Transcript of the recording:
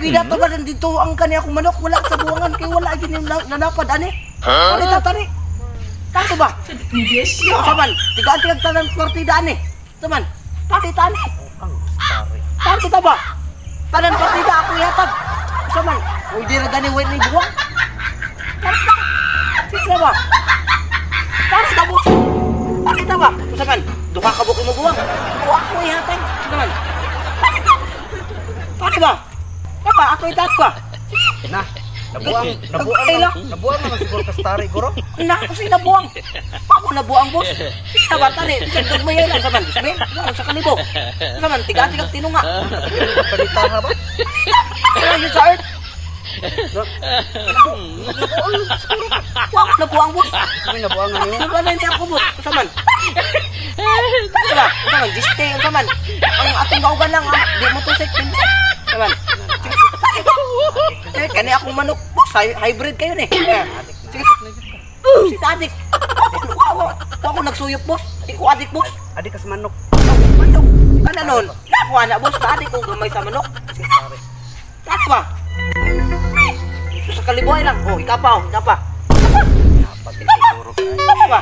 Partida to ba dito ang kani akong manok wala sa buwangan kay wala gyud yung nanapad ani. Tari ta tari. Tanto ba? Yes. Saman, tigaan tigag tanan partida ani. Saman, tari ta ani. Ang stari. Tanto ta ba? Tanan partida ako ihatag. Saman, uy di ra gani wait ni buwang. Tari ta. Sige na ba? Tari ta boss. Tari ta ba? Saman, duha ka buok mo buwang. O ako ihatag. Saman. Tari ta. Tari ba? Papa, ako itatag ba? Na, nabuang, nabuang, Ay, lang. nabuang naman siguro ka stari guro. Na ako sinabuang. Ako nabuang, boss. Sige na ba, tari. Bisan gagmay lang sa man. Sabi, wala sa kalibo. Sa man, tiga-tiga tinunga. Balita ha ba? Wala yun sa earth. Wala ko nabuang, boss. Sabi nabuang ano yun? Wala na ako, boss. Sa man. Diba? Sa man, giste. Sa man. Ang atong gaugan lang, ah. Di mo to sa Sa man. Eh, kani akong manok, boss. Hybrid kayo ni. Sige. Si adik. Ako, ako nagsuyop, boss. Ikaw adik, boss. Adi kas manok. Manok. Kana nun. Nakuha na, boss. Adik ko gamay sa manok. Stari. Taas ba? Ito sa kalibuhay lang. Oh, ikaw pa, oh, ikaw pa. Napatid siguro ka. Ikaw pa.